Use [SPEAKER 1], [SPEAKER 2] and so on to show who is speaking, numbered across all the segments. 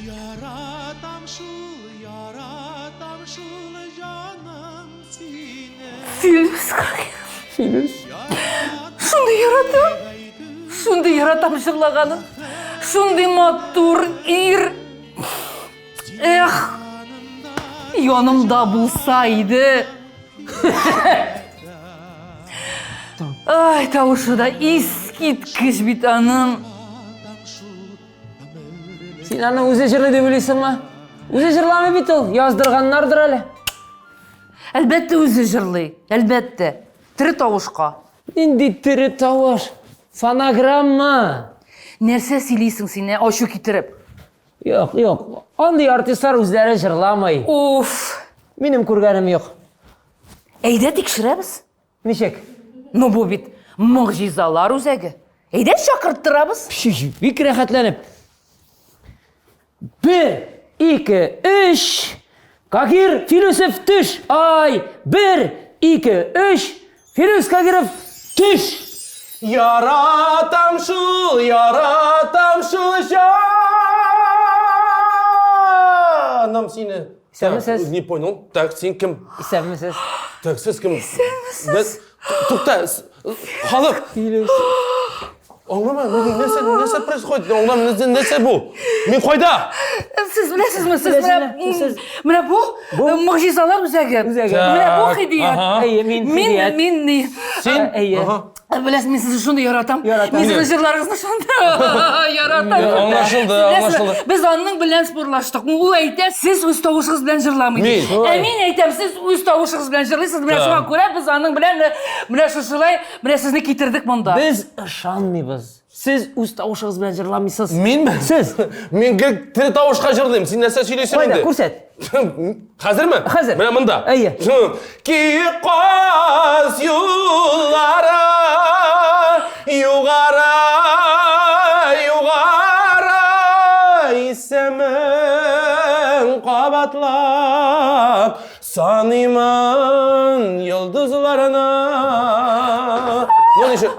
[SPEAKER 1] Яратам шул, яратам шул җаным сине.
[SPEAKER 2] Филүс Каһиров.
[SPEAKER 3] Филүс.
[SPEAKER 2] Шундый яратам. Шундый яратам җырлаганын. Шундый матур ир. Эх, янымда булса иде. Ай, тавышы да искиткеч бит аның.
[SPEAKER 3] Син аны үзе җырлый дип уйлыйсыңмы? Үзе җырламый бит ул, яздырганнардыр әле.
[SPEAKER 2] Әлбәттә үзе җырлый, әлбәттә. Тере тавышка.
[SPEAKER 3] Нинди тере тавыш? Фонограмма.
[SPEAKER 2] Нәрсә сөйлисең син, ә, ачу китереп?
[SPEAKER 3] Юк, юк. Андый артистлар үзләре җырламый.
[SPEAKER 2] Уф.
[SPEAKER 3] Минем күргәнем юк.
[SPEAKER 2] Әйдә тикшерәбез.
[SPEAKER 3] Ничек?
[SPEAKER 2] Ну бу бит могҗизалар үзәге. Әйдә чакырттырабыз.
[SPEAKER 3] Бик рәхәтләнеп. Бер, ике, өч. Кагир Филүсев төш. Ай, бер, ике, өч. Филүс Кагиров төш.
[SPEAKER 4] Яратам шул, яратам шул җаным сине.
[SPEAKER 3] Исәнмесез.
[SPEAKER 4] Не понял. Так, син кем?
[SPEAKER 3] Исәнмесез.
[SPEAKER 4] Так, сез кем? Исәнмесез. Тукта, халык.
[SPEAKER 3] Филүс.
[SPEAKER 4] Аңламам, нәрсә, нәрсә происходит? Аңламам, нәрсә, нәрсә бу? Мин кайда?
[SPEAKER 2] Сез беләсезме, сез менә
[SPEAKER 3] Сез
[SPEAKER 2] менә бу могҗизалар үзәге.
[SPEAKER 3] Үзәге.
[SPEAKER 2] Менә бу Хидият.
[SPEAKER 3] Әйе, мин
[SPEAKER 2] Мин
[SPEAKER 3] Хидият.
[SPEAKER 2] мин ни?
[SPEAKER 4] Син?
[SPEAKER 3] Әйе.
[SPEAKER 4] Ага.
[SPEAKER 2] Беләсез, мин сезне шундый яратам.
[SPEAKER 3] Яратам.
[SPEAKER 2] Мин сезнең җырларыгызны шундый яратам.
[SPEAKER 4] Аңлашылды,
[SPEAKER 2] Беләсезме,
[SPEAKER 4] аңлашылды.
[SPEAKER 2] Без аның белән спорлаштык. Ул әйтә, сез үз тавышыгыз белән җырламый.
[SPEAKER 4] Мин?
[SPEAKER 2] Ә мин әйтәм, сез үз тавышыгыз белән җырлыйсыз. Менә шуңа күрә без аның белән менә шушылай, менә сезне китердек монда.
[SPEAKER 3] Без ышанмыйбыз. Сез үз тавышыгыз белән җырламыйсыз.
[SPEAKER 4] Минме?
[SPEAKER 3] Сез.
[SPEAKER 4] Мин гел тере тавышка җырлыйм. Син нәрсә сөйлисең
[SPEAKER 3] Кайда,
[SPEAKER 4] инде?
[SPEAKER 3] күрсәт.
[SPEAKER 4] Хәзерме?
[SPEAKER 3] Хәзер.
[SPEAKER 4] Менә монда.
[SPEAKER 3] Әйе.
[SPEAKER 4] Киек каз юллары югары, югары исемең кабатлап Саныймын йолдызларны. Ну, ничек?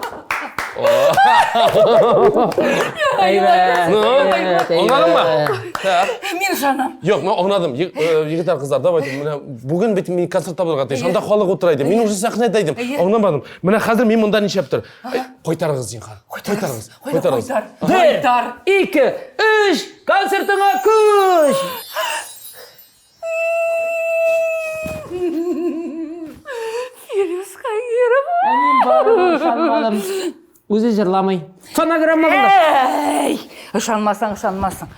[SPEAKER 3] Әйбәт.
[SPEAKER 4] Ну,
[SPEAKER 3] әйбәт,
[SPEAKER 4] аңладыңмы?
[SPEAKER 3] әйбәт.
[SPEAKER 4] Так.
[SPEAKER 2] Мин ышанам.
[SPEAKER 4] Юк, мин аңладым. Егетләр, кызлар, давайте менә бүген бит мин концертта булырга тиеш. Анда халык утыра иде. Мин уже сәхнәдә идем. Аңламадым. Менә хәзер мин монда нишләп тор? Кайтарыгыз, зинһар. Кайтарыгыз. Кайтарыгыз.
[SPEAKER 2] Кайтар.
[SPEAKER 3] Бер,
[SPEAKER 2] Кайтар.
[SPEAKER 3] ике, өч, концертыңа күч!
[SPEAKER 2] Филүс Каһиров.
[SPEAKER 3] Ә мин барыбер ышанмадым. Үзе җырламый. Фонограмма булды.
[SPEAKER 2] Әй, ышанмасаң, ышанмасың.